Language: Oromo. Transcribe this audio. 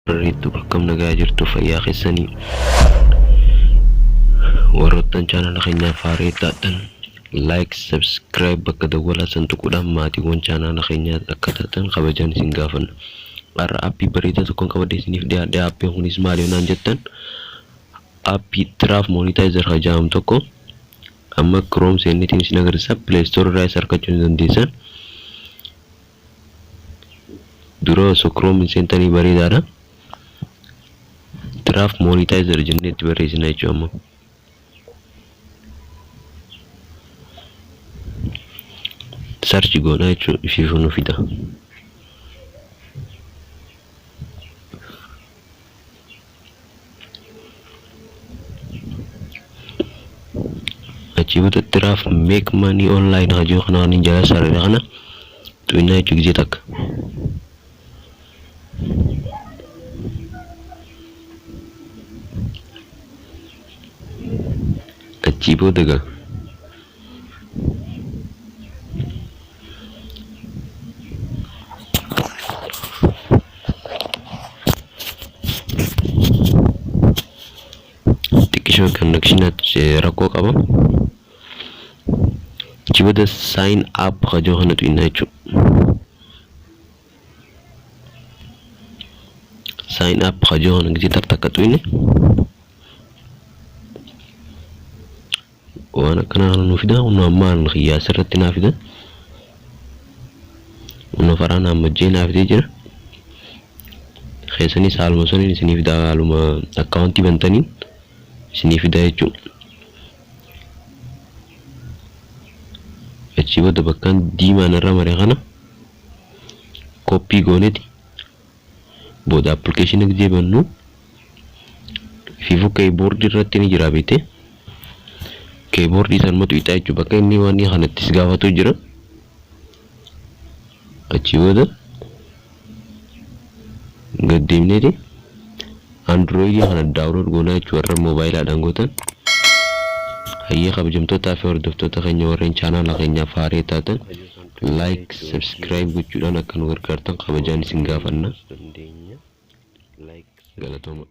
Barreettu akkam nagaa jirtu fayyaa keessanii warroottan chaanala keenyaaf haaree taatan like subscribe bakka dawwalaa san tuquudhaan maatiiwwan chaanala keenyaa akka taatan kabajaan isin gaafanna. Har'a aappii bareedaa tokkoon qabadhee isiniif dhiyaadhe. Aappiin kunis maali yoo naan jettan, aappii Tiraaf Monetizer kan jedhamu tokko amma Chrome seenneetiin isin agarsiisa. Play Store irraa isa argachuu ni dandeessan. Dura osoo Chrome hin seentanii bareedaadha. Tiraaf Monetizer jennee itti barreessina jechuudha amma. Search goona jechuudha, ifiifuu nu fida. Achii booda Tiraaf make money online hajuu kana waan jala sarara kana xuqinaa jechuu gisee takka. Achii booda gaa xiqqishoo connection rakkoo qaba. Achii booda sign up hajuu kana xuqinaa jechuudha. Sign up hajuu kana gisee takka xuqine waan akkanaa kana nu fida. Kun ammaan kiyyaa asirratti naa fida. Kun faraan ammajjee naa fidee jira. Keessanis haaluma saniin isinii fida, haaluma akkaawuntii bantaniin isinii fida jechuudha. Achii booda bakkaan diimaan irra mare kana koppii gooneeti booda appilikeeshinii gisee bannu fiifuu keeyboordii irratti ni jira beekte. Keeyboordii sanumatu ixaa jechuudha. Bakka inni waan kanattis gaafatu jira. Achii booda gad deemneeti androidii kana download goonaa jechuudha warra moobaayilaadhaan gootan. Hayyee, kabajamtootaa fi hordoftoota keenya warreen chaanaala keenyaaf haaree taatan, like subscribe gochuudhaan akka nu gargaartan kabajaan isin gaafanna. Galatooma.